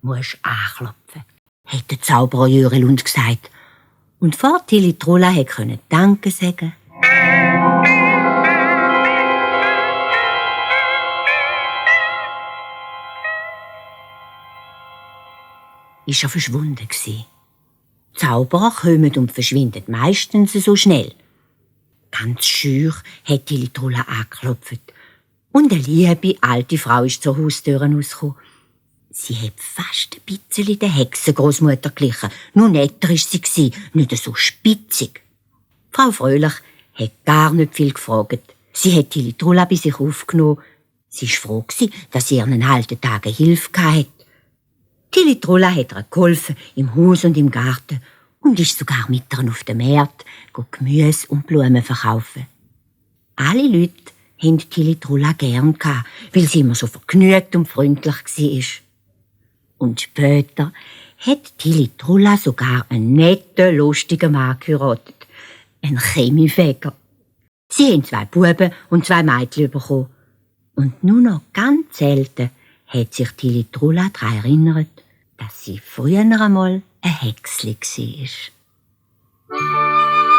musst anklopfen, hat der Zauberer Jörelund gesagt. Und vor Tilly Trolla konnte Danke sagen. Ist er verschwunden gsi. Zauberer kommen und verschwinden meistens so schnell. Ganz schür hat Tilly Trolla angeklopft. Und eine liebe alte Frau ist zur Haustür rausgekommen. Sie hat fast ein bisschen der Hexengroßmutter glichen. Nur netter war sie, nicht so spitzig. Frau Fröhlich hat gar nicht viel gefragt. Sie hat Tilly Trolla bei sich aufgenommen. Sie war froh, dass sie ihren alten Tagen Hilfe hatte. Tilly Trolla hat ihr geholfen, im Haus und im Garten, und ist sogar mit ihr auf den Markt Gemüse und Blumen verkaufen. Alle Leute haben Tilly Trolla gern gehabt, weil sie immer so vergnügt und freundlich war. Und später hat Tilly Trolla sogar einen netten, lustigen Mann geheiratet, einen Chemiefäger. Sie haben 2 Buben und 2 Mädchen bekommen. Und nur noch ganz selten hat sich Tilly Trolla daran erinnert, dass sie früher einmal ein Hexli war.